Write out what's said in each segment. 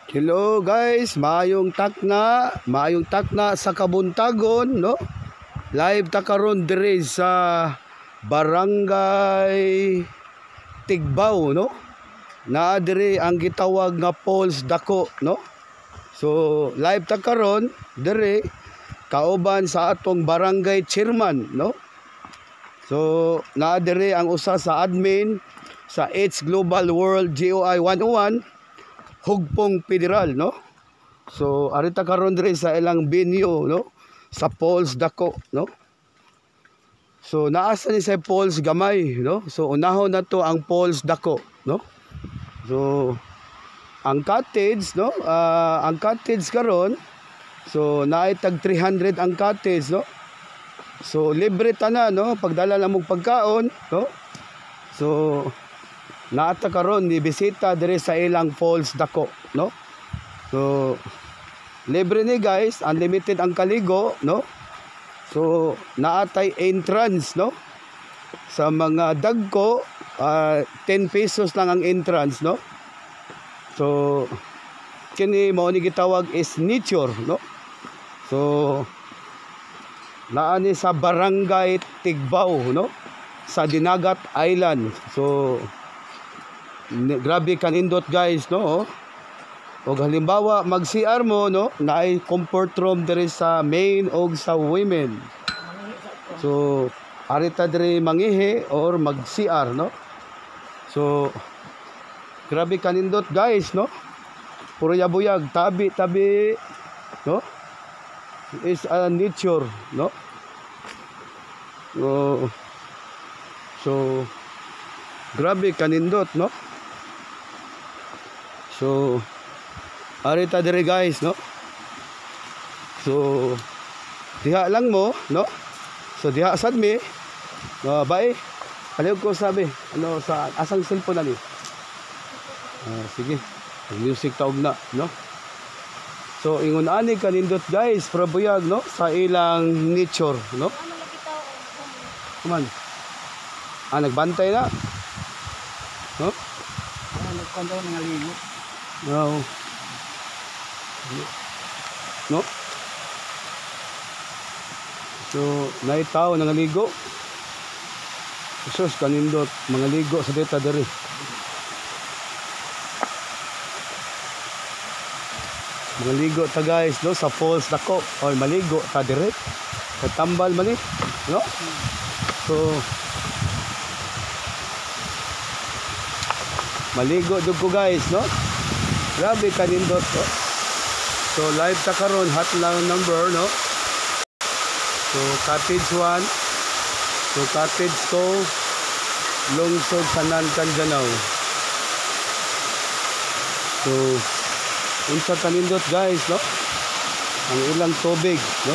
Hello guys, maayong takna sa kabuntagon, no? Live ta karon diri sa Barangay Tigbao, no? Naa diri ang gitawag nga Falls Dako, no? So live ta karon diri kauban sa atong barangay chairman, no? So naa diri ang usa sa admin sa H Global World GOI 101 Hugpong Federal, no? So arita karon diri sa ilang venue, no? Sa Falls Dako, no? So naasa ni sa Falls Gamay, no? So unahon na to ang Falls Dako, no? So ang cottage, no? Ang cottage karon, so naay tag 300 ang cottage, no? So libre tanan, no? Pagdala lang mong pagkaon, no? So naata karon ni bisita diri sa ilang Falls Dako, no? So libre ni guys, unlimited ang kaligo, no? So naatay entrance, no? Sa mga dagko, 10 pesos lang ang entrance, no? So kini mao ni gitawag is nature, no? So naa ni sa Barangay Tigbao, no? Sa Dinagat Island. So grabe kanindot guys, no? Og halimbawa mag CR mo, no, naay comfort room diri sa main og sa women. So arita diri mangihi or mag CR, no? So grabe kanindot guys, no? Puro yabuyag, tabi-tabi, no? Is a nature, no? Oh, so grabe kanindot, no? So arita diri guys, no? So diha lang mo, no? So diha sad mi. Bae, palihog ko sabi, ano sa asang cellphone na ni? Sige. Music taog na, no? So ingon ani kanindot guys, prabuyag, no, sa ilang nature, no? Kuman. Nagbantay na. No? Nagpantay mga ligo. No. No? So, naitaw nangaligo. Jesus, kanindot mga ligo sa dita diri. Mga ligo ta guys, no, sa Falls Dako. Oy, maligo ta diri. Katambal man ni, no? So maligo jud ko guys, no? Grabe kanindot, no? So live ta karon, hotline number, no? So cottage 1, so cottage 2, Lungsod Sanan Cagdianao. So unsa kanindot guys, no? Ang ilang tubig, no?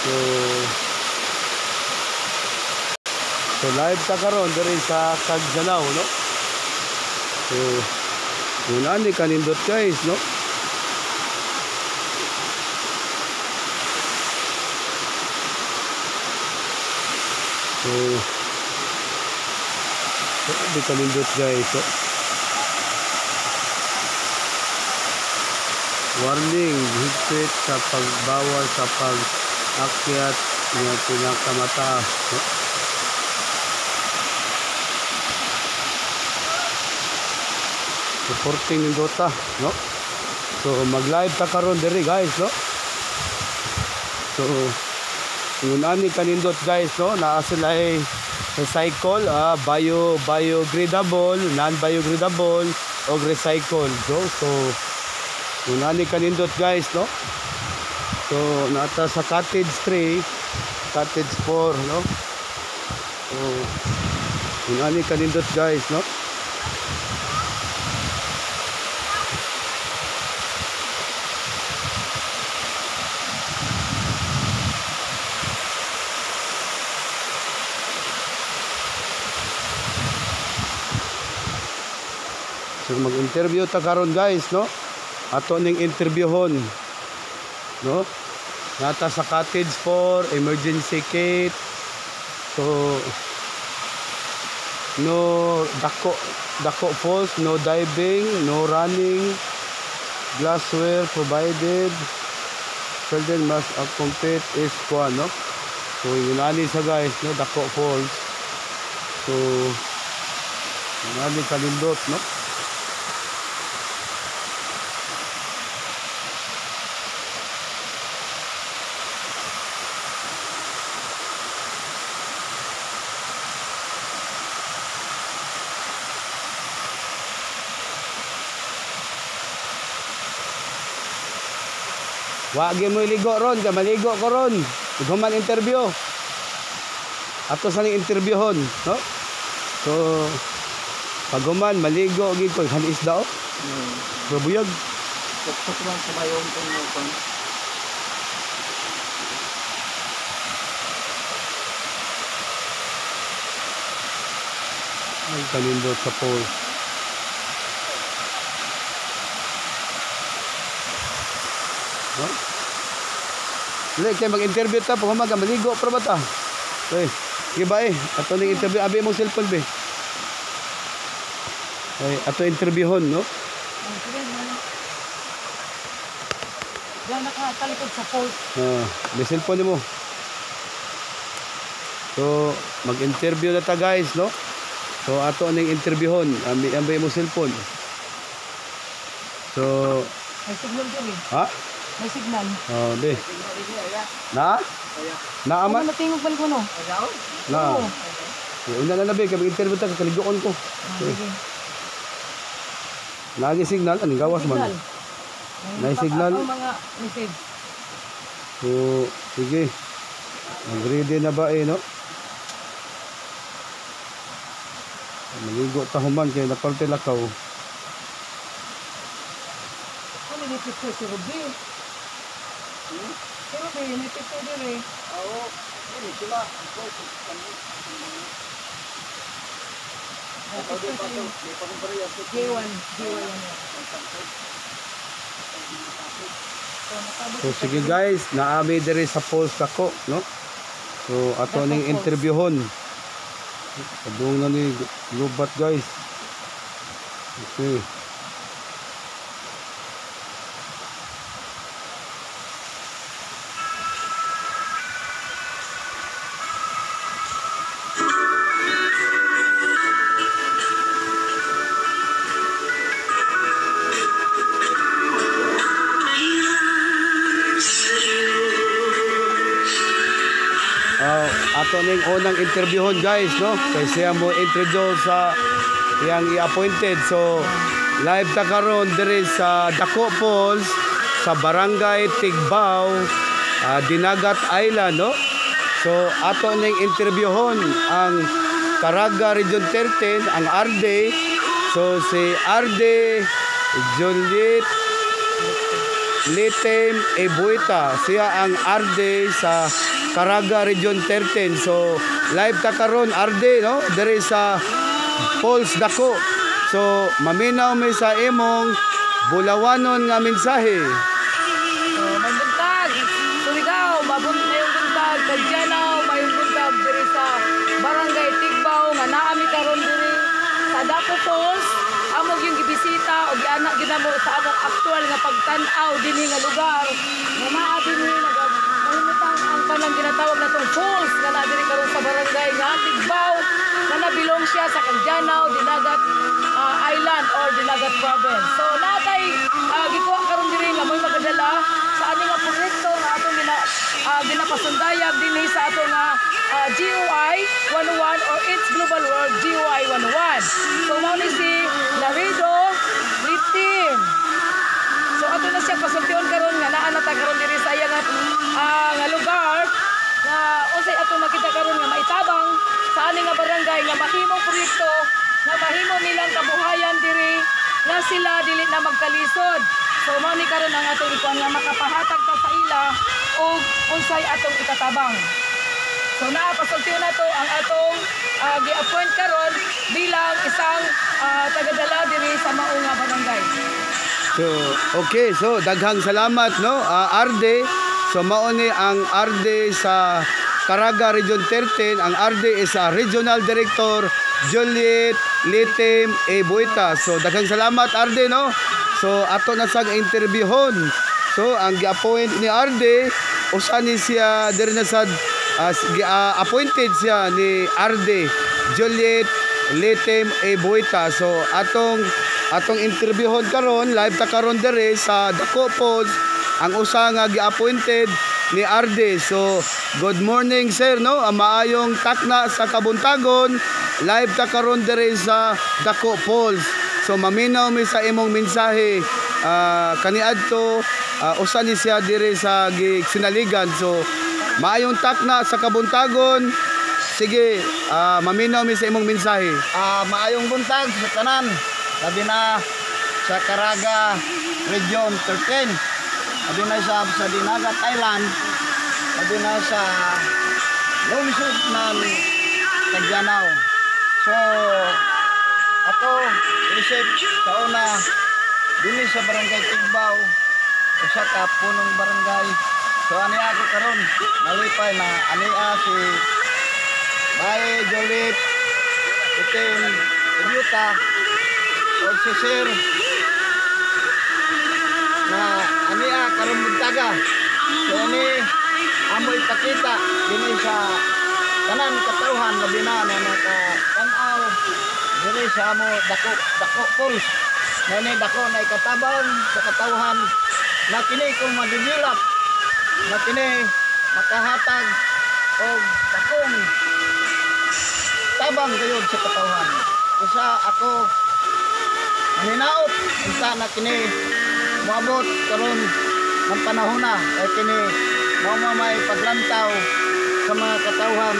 So so live ta karon diri sa Cagdianao, no? So una ni kanindot guys, no? So grabe kanindot guys, no? Warning, higpit sa pagbawal sa pag-akyat ng pinakamataas, no? Supporting ng Dota, no? So mag-live ta karon diri guys, no? So ngunani kanindot guys, no? Naa sila ay recycle, biodegradable, non-biodegradable og recycle, no? So ngunani kanindot guys, no? So naata sa cottage 3, cottage 4, no? So ngunani kanindot guys, no? So mag-interview ta karon guys, no? Ato ning interviewhon, no? Nata sa cottage 4, emergency kit. So No Dako Dako Falls, no diving, no running, glassware provided. Children must compete is kuan, no? So yun ani sa guys, no, Dako Falls. So yun ani kanindot, no? Wagi mo iligo ron, kay maligo ko ron. Human interview. Ato sa ning interviewhon, no? So pag human maligo gid ko han isda oh. Bubuyag. Tuktok lang sa bayong kung kung. Ay kanindot sa pole. No? Dili kay mag-interview ta pag human ka maligo pra ba ta? Okay. Sige ba eh. Ato ning interview abi mong cellphone be. Ay, ato interviewhon, no? Diyan nakatalikod sa falls. Ah, may cellphone mo. So, mag-interview na ta guys, no? So, ato ning interviewhon. Abi abi mo cellphone. So, May signal dyan eh. ha? May signal. Oh, be. Na? Na Ano aman? natingog man ko no? Na. Oo. Eh, una na na be, kay mag-interview ta kaligoon ko. Ah, sige. Lagi signal, anong gawas man? Signal. May signal. Ang mga message. So, sige. Mag-ready na ba eh, no? Maligo ta human kay naparte lakaw. Ano may picture si Ruby? Si Ruby, may picture din eh. Oo. Ini sila. May picture sa iyo. J1, J1 yan. So, nakabot So sige guys, naami diri sa falls ako, no? So ato ning interviewhon. Padung na ni lubat guys. Okay. Ato ning unang interviewhon guys, no? Kay siya mo introduce sa iyang i-appointed. So live ta karon diri sa Dako Falls sa Barangay Tigbao, Dinagat Island, no? So ato ning interviewhon ang Caraga Region 13, ang RD. So si RD Juliet Litem Ebuita. Siya ang RD sa Caraga Region 13. So live ta karon RD, no? Diri sa Falls Dako. So maminaw mi sa imong bulawanon nga mensahe. So, may buntag. Surigao, mayong buntag. Cagdianao, mayong buntag diri sa Barangay Tigbao nga naami karon diri sa Dako Falls. Amog yung gibisita o gianak ginamo sa among aktual nga pagtan-aw dinhi nga lugar nga naa dinhi nagahimutang ang kanang ginatawag natong falls nga naa diri karon sa barangay nga Tigbao nga nabilong siya sa Cagdianao, Dinagat Island or Dinagat Province. So natay gikuha karon diri nga mo'y magadala sa ani nga proyekto nga atong ginapasundayag dinhi sa atong GOI 101 or It's Global World GOI 101. So mao ni si Laredo Litim. So ato na siya pasultion karon nga naa na ta karon diri sa iya nga nga lugar nga unsay atong makita karon nga maitabang sa ani nga barangay nga mahimong proyekto nga mahimo nilang kabuhayan diri nga sila dili na magkalisod. So mao ni karon ang atong ikuan nga makapahatag ta sa ila og unsay atong ikatabang. So naa pasultiyon nato ang atong gi-appoint karon bilang isang tagadala diri sa mao nga barangay. So okay, so daghang salamat, no, RD. So mao ni ang RD sa Caraga Region 13. Ang RD is a Regional Director Juliet Litim Ebuita. So daghang salamat, RD, no. So ato na sang interviewon. So ang gi-appoint ni RD, usa ni siya diri na sa appointed siya ni RD Juliet Litim Ebuita. So atong atong interviewon karon, live ta karon diri sa Dako Falls, ang usa nga gi-appointed ni RD. So good morning, sir, no. Ang maayong takna sa kabuntagon, live ta karon diri sa Dako Falls. So maminaw mi sa imong mensahe kaniadto usa ni siya diri sa sinaligan. So maayong takna sa kabuntagon. Sige, maminaw mi sa imong mensahe. Maayong buntag sa tanan. Labi na sa Caraga Region 13. Labi na sa Dinagat Island. Labi na sa lungsod ng Cagdianao. So, ako, isip sa una, dinhi sa Barangay Tigbao, usa ka punong barangay. So, ani ako karon, nalipay na ania si Bae Jolip Itim Ibyuta o si Sir na ania karon buntaga. So ani amo ipakita dinhi sa tanan katawhan, labi na na nakatanaw diri sa amo Dako Dako Falls, na ini dako na ikatabang sa katawhan, na kini kung ma-develop na kini makahatag og dakong tabang gayud sa katawhan. Usa ako maninaot unta na kini moabot karon ng panahon na kay kini mao may paglantaw sa mga katawhan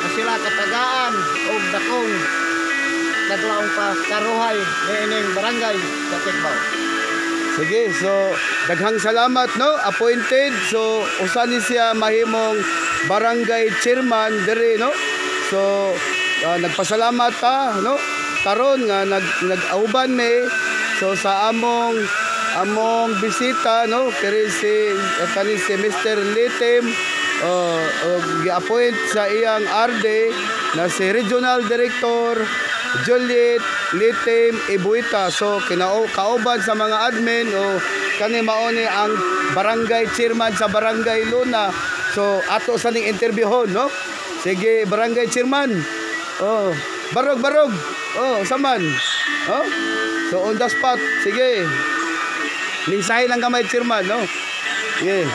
na sila katagaan og dakong kadlaong pa karuhay niining barangay sa Tigbao. Sige, so daghang salamat, no, appointed. So usa ni siya mahimong barangay chairman diri, no. So nagpasalamat ta, no, karon nga nag-auban mi so sa among among bisita, no, kiri si kani si Mr. Litim, og gi-appoint sa iyang RD na si Regional Director Juliet Litim Ibuita. So kinao kauban sa mga admin o kani mao ni ang barangay chairman sa Barangay Luna. So ato sa ning interviewon, no. Sige, barangay chairman. Oh, barog barog. Oh, saman. Oh. So on the spot. Sige. Mensahe lang kamay, chairman, no. Sige.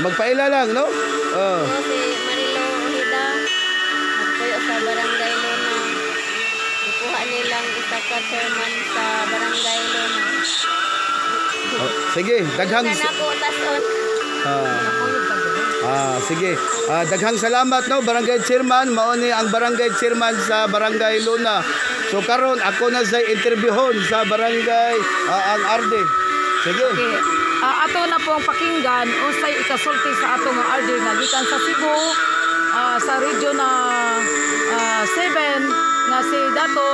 Magpaila lang, no? Oh. Ako si Marilo Ojeda, nagpuyo sa Barangay Luna. Ikuha nilang isa ka chairman sa Barangay Luna. Oh, sige, daghang Na nako tason. Sige. Daghang salamat, no, barangay chairman, mao ni ang barangay chairman sa Barangay Luna. So karon ako na sa interviewon sa barangay ang RD. Sige. Okay. Ato na pong pakinggan unsay ikasulti sa ato nga RD nga gikan sa Cebu, sa region na 7 nga si Dato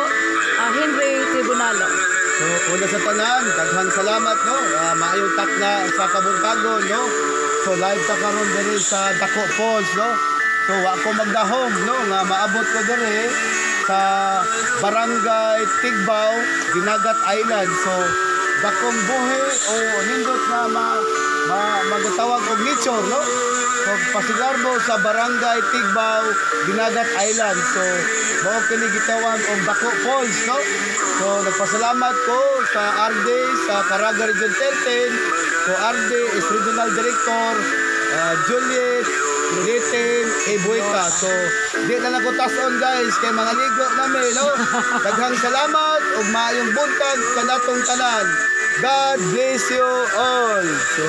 Henry Tribunalo. So una sa tanan, daghang salamat, no. Maayong takna sa kabuntagon, no. So live ta karon diri sa Dako Falls, no. So wa ko magdahom, no, nga maabot ko diri sa Barangay Tigbao, Dinagat Island. So dakong buhi o nindot nga ma magatawag og nature, no. So pasigarbo sa Barangay Tigbao, Dinagat Island. So mao kini gitawag og Dako Falls, no. So nagpasalamat ko sa RD sa Caraga Region 13. So RD is Regional Director Juliet Litin Ebuita. So di na lang ko tason, guys, kay mga ligo nami, no. Daghang salamat ug maayong buntag kanatong tanan. God bless you all. So.